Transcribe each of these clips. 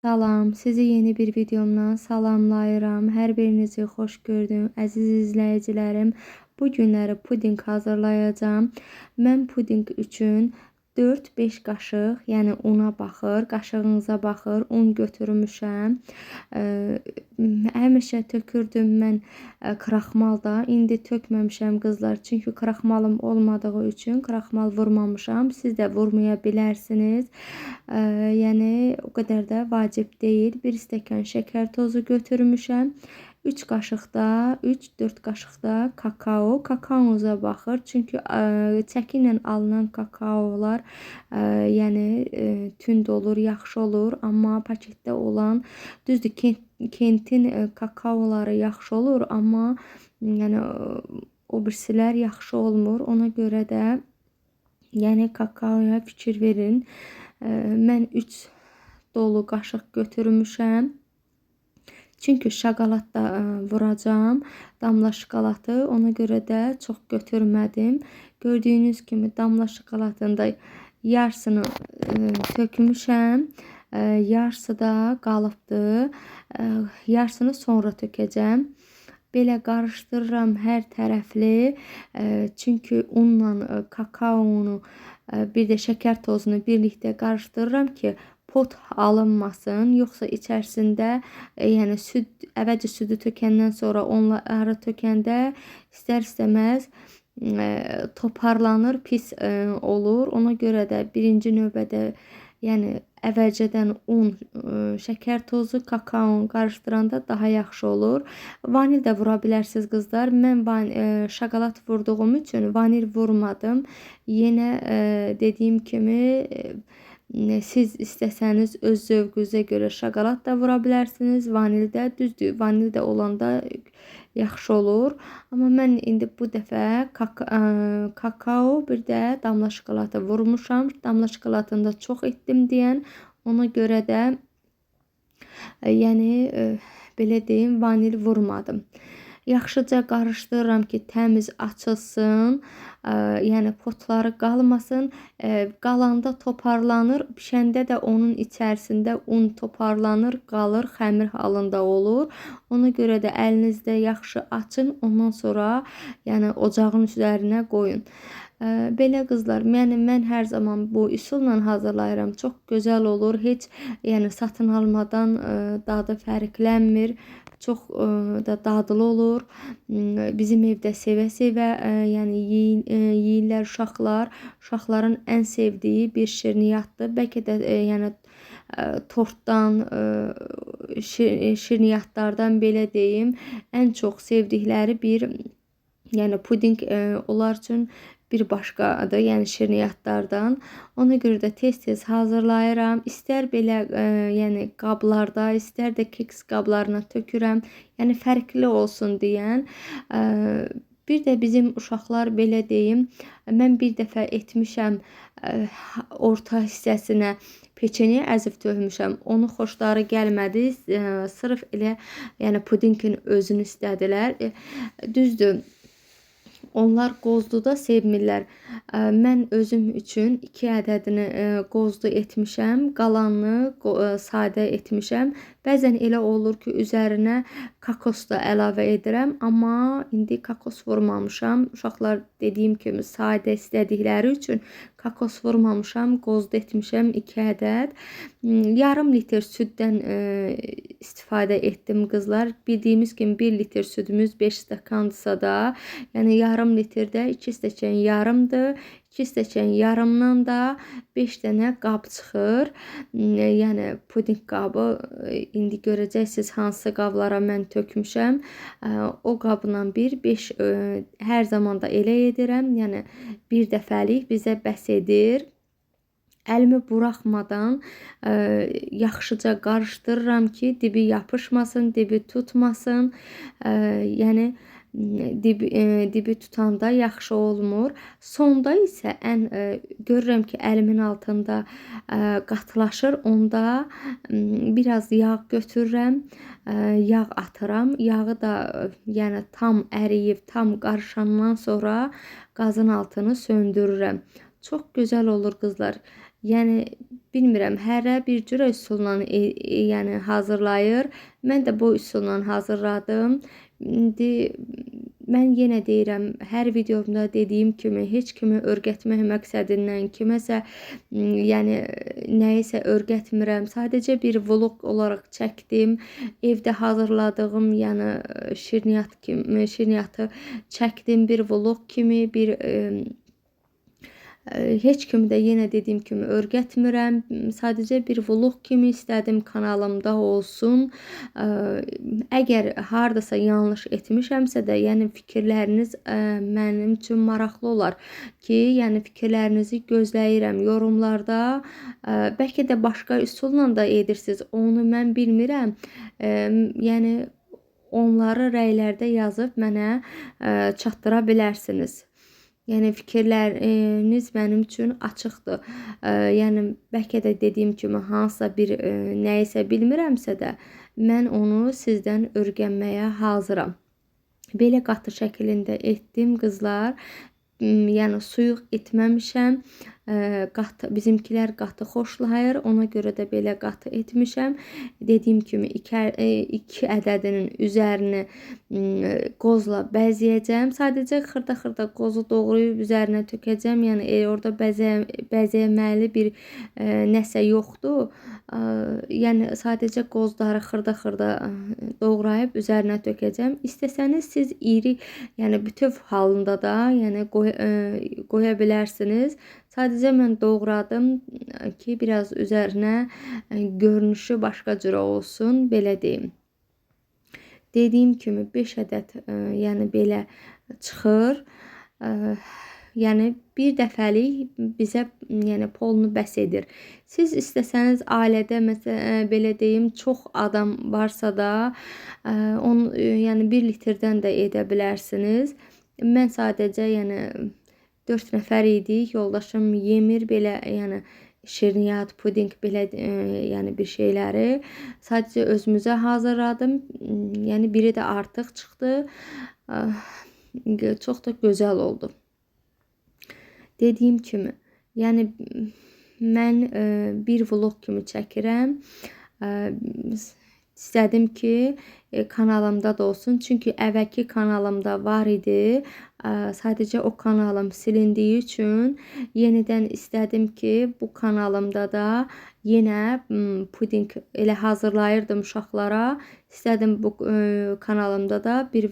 Salam, sizi yeni bir videomdan salamlayıram. Hər birinizi xoş gördüm, əziz izləyicilərim. Bu günləri pudinq hazırlayacağam. Mən pudinq üçün 4-5 qaşıq, yəni una baxır, qaşığınıza baxır, un götürmüşəm. Həmişə tökürdüm mən kraxmal da. İndi tökməmişəm qızlar, çünki kraxmalım olmadığı üçün kraxmal vurmamışam. Siz də vurmaya bilərsiniz. Yəni o qədər də vacib deyil. Bir stəkan şəkər tozu götürmüşəm. 3 qaşıqda, 3-4 qaşıqda kakao. Kakaonuza baxır. Çünki çəki ilə alınan kakaolar yəni tünd olur, yaxşı olur. Amma paketdə olan, düzdür, Kentin kakaoları yaxşı olur, amma yəni o birisilər yaxşı olmur. Ona görə də yəni kakaoya fikir verin. Mən 3 dolu qaşıq götürmüşəm. Çünki şokolad da vuracağam, damla şokolatı. Ona görə də çox götürmədim. Gördüyünüz kimi damla şokoladın da yarısını tökmüşəm. Yarısı da qalıbdır. Yarısını sonra tökəcəm. Belə qarışdırıram hər tərəfli. Çünki unla kakaonu, bir də şəkər tozunu birlikdə qarışdırıram ki, pot alınmasın, yoxsa içərisində yəni süd, əvvəlcə südü tökəndən sonra onları tökəndə istər-istəməz toparlanır, pis olur. Ona görə də birinci növbədə, yəni əvvəlcədən un, şəkər tozu, kakaonu qarışdıranda daha yaxşı olur. Vanil də vura bilərsiniz qızlar. Mən şokolad vurduğum üçün vanil vurmadım. Yenə dediyim kimi siz istəsəniz öz zövqünüzə görə şokolad da vura bilərsiniz, vanil də, düzdür, vanil də olanda yaxşı olur. Amma mən indi bu dəfə kakao, bir də damla şokoladı vurmuşam. Damla şokoladını da çox etdim deyən, ona görə də yəni belə deyim, vanil vurmadım. Yaxşıca qarışdırıram ki, təmiz açılsın, yəni potları qalmasın. Qalanda toparlanır, pişəndə də onun içərisində un toparlanır, qalır, xəmir halında olur. Ona görə də əlinizdə yaxşı açın, ondan sonra yəni ocağın üzərinə qoyun. Belə qızlar, yəni mən hər zaman bu üsulla hazırlayıram. Çox gözəl olur. Heç yəni satın almadan dadı fərqlənmir. Çox da dadlı olur. Bizim evdə sevə-sevə yəni yeyirlər uşaqlar. Uşaqların ən sevdiyi bir şirniyyatdır. Bəlkə də yəni tortdan, şirniyyatlardan belə deyim, ən çox sevdikləri bir yəni pudinq onlar üçün bir başqadır, yəni şirniyyatlardan. Ona görə də tez-tez hazırlayıram. İstər belə yəni qablarda, istər də keks qablarına tökürəm. Yəni fərqli olsun deyən. Bir də bizim uşaqlar belə deyim, mən bir dəfə etmişəm, orta hissəsinə peçeniyə əzib tökmüşəm. Onu xoşları gəlmədi. Sırf elə yəni pudinqin özünü istədilər. Düzdür. Onlar qozlu da sevmirlər. Mən özüm üçün 2 ədədini qozlu etmişəm, qalanını sadə etmişəm. Bəzən elə olur ki, üzərinə kokos da əlavə edirəm, amma indi kokos vurmamışam. Uşaqlar dediyim kimi sadə istədikləri üçün kokos vurmamışam, qozlu etmişəm 2 ədəd. Yarım litr süddən istifadə etdim qızlar. Bildiyimiz kimi 1 litr südümüz 5 stəkandırsa da, yəni yarım litrdə 2 stəkan yarımdır. 2 stəkan yarımdan da 5 dənə qab çıxır. Yəni pudinq qabı, indi görəcəksiniz hansı qablara mən tökmüşəm. O qabla bir 5, hər zaman da elə edirəm. Yəni bir dəfəlik bizə bəs edir. Əlimi buraxmadan yaxşıca qarışdırıram ki, dibi yapışmasın, dibi tutmasın. Yəni dibi tutanda yaxşı olmur. Sonda isə ən görürəm ki, əlimin altında qatılaşır. Onda biraz yağ götürürəm, yağ atıram. Yağı da yəni tam əriyib, tam qarışandan sonra qazın altını söndürürəm. Çox gözəl olur qızlar. Yəni Bilmirəm, hərə bir cürə üsulla yəni hazırlayır. Mən də bu üsulla hazırladım. İndi mən yenə deyirəm, hər videomda dediyim kimi heç kimi öyrətmək məqsədindən kiməsə, yəni nəyisə öyrətmirəm. Sadəcə bir vlog olaraq çəkdim. Evdə hazırladığım, yəni şirniyyat kimi, şirniyyatı çəkdim bir vlog kimi, bir heç kimi də yenə dediyim kimi öyrətmirəm. Sadəcə bir vlog kimi istədim kanalımda olsun. Əgər hardasa yanlış etmişəmsə də, yəni fikirləriniz mənim üçün maraqlı olar ki, yəni fikirlərinizi gözləyirəm yorumlarda. Bəlkə də başqa üsulla da edirsiniz, onu mən bilmirəm. Yəni onları rəylərdə yazıb mənə çatdıra bilərsiniz. Yəni fikirləriniz mənim üçün açıqdır. Yəni bəlkə də dediyim kimi hansısa bir nəyisə bilmirəmsə də mən onu sizdən öyrənməyə hazıram. Belə qatı şəklində etdim qızlar. Yəni suyuq etməmişəm. Qatı, bizimkilər qatı xoşlayır. Ona görə də belə qatı etmişəm. Dediyim kimi iki ədədinin üzərini qozla bəzəyəcəm. Sadəcə xırda-xırda qozu doğrayıb üzərinə tökəcəm. Yəni orada bəzəməli bir nəsə yoxdur. Yəni sadəcə qozları xırda-xırda doğrayıb üzərinə tökəcəm. İstəsəniz siz iri, yəni bütöv halında da, yəni qoya bilərsiniz. Sadəcə mən doğradım ki, biraz üzərinə görünüşü başqa cürə olsun, belə deyim. Dediyim kimi 5 ədəd, yəni belə çıxır. Yəni bir dəfəlik bizə, yəni polnu bəs edir. Siz istəsəniz ailədə məsələn belə deyim, çox adam varsa da onu, yəni 1 litrdən də edə bilərsiniz. Mən sadəcə, yəni 4 nəfər idik. Yoldaşım yemir belə, yəni şirniyyat, pudinq belə, yəni bir şeyləri. Sadəcə özümüzə hazırladım. Yəni biri də artıq çıxdı. Çox da gözəl oldu. Dediyim kimi, yəni mən bir vlog kimi çəkirəm. İstədim ki, kanalımda da olsun. Çünki əvvəlki kanalımda var idi. Sadəcə o kanalım silindiyi üçün yenidən istədim ki, bu kanalımda da yenə pudinq elə hazırlayırdım uşaqlara. İstədim bu kanalımda da bir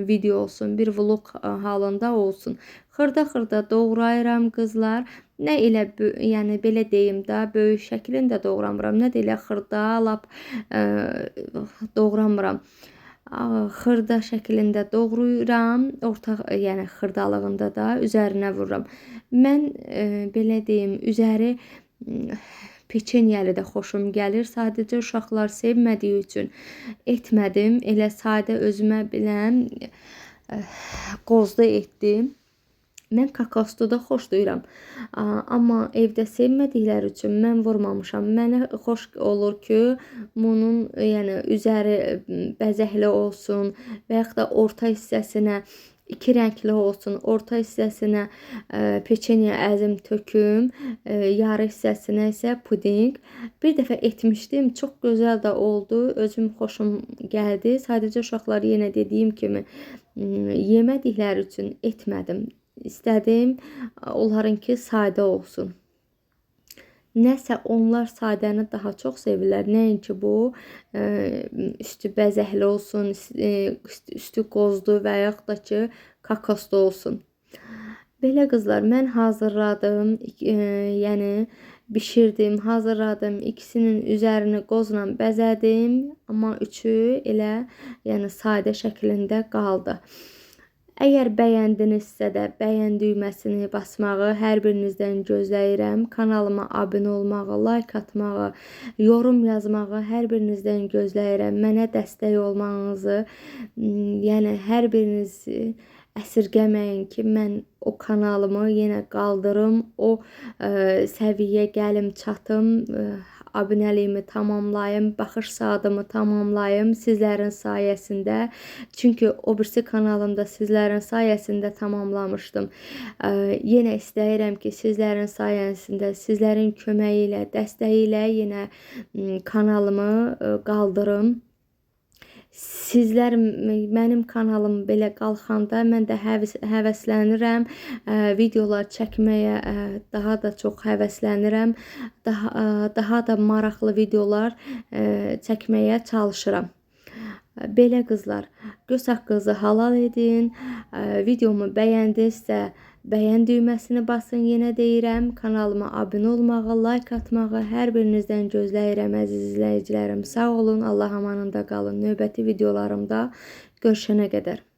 video olsun, bir vlog halında olsun. Xırda-xırda doğrayıram qızlar. Nə elə, yəni belə deyim də, böyük şəklində doğramıram, nə də elə xırda lap doğramıram. Xırda şəklində doğrayıram, orta, yəni xırdalığında da üzərinə vururam. Mən belə deyim, üzəri peçenyəli də xoşum gəlir. Sadəcə uşaqlar sevmədiyi üçün etmədim. Elə sadə özümə bilən qozda etdim. Mən kokoslu da xoşlayıram. Amma evdə sevmədikləri üçün mən vurmamışam. Mənə xoş olur ki, bunun, yəni üzəri bəzəkli olsun və yaxud da orta hissəsinə iki rəngli olsun. Orta hissəsinə peçenya əzim töküm, yarı hissəsinə isə pudinq. Bir dəfə etmişdim, çox gözəl də oldu. Özüm xoşum gəldi. Sadəcə uşaqlar yenə dediyim kimi yemədikləri üçün etmədim. İstədim onlarınki sadə olsun. Nəsə onlar sadəni daha çox sevirlər. Nəinki bu üstü bəzəkli olsun, üstü qozlu və yaxud da ki, kokoslu olsun. Belə qızlar, mən hazırladım, yəni bişirdim, hazırladım. İkisinin üzərini qozla bəzədim, amma üçü elə, yəni sadə şəklində qaldı. Əgər bəyəndinizsə də bəyən düyməsini basmağı hər birinizdən gözləyirəm. Kanalıma abunə olmağı, like atmağı, yorum yazmağı hər birinizdən gözləyirəm. Mənə dəstək olmağınızı, yəni hər biriniz əsirgəməyin ki, mən o kanalımı yenə qaldırım, o səviyyə gəlim, çatım, abunəliyimi tamamlayım, baxış saatımı tamamlayım sizlərin sayəsində. Çünki o birisi kanalımda sizlərin sayəsində tamamlamışdım. Yenə istəyirəm ki, sizlərin sayəsində, sizlərin köməyi ilə, dəstəyi ilə yenə kanalımı qaldırım. Sizlər mənim kanalım belə qalxanda mən də həvəslənirəm. Videolar çəkməyə daha da çox həvəslənirəm. Daha da maraqlı videolar çəkməyə çalışıram. Belə qızlar, göz haqqınızı halal edin. Videomu bəyəndinizsə, bəyən düyməsini basın, yenə deyirəm. Kanalıma abunə olmağı, like atmağı hər birinizdən gözləyirəm əziz izləyicilərim. Sağ olun, Allah amanında qalın. Növbəti videolarımda görüşənə qədər.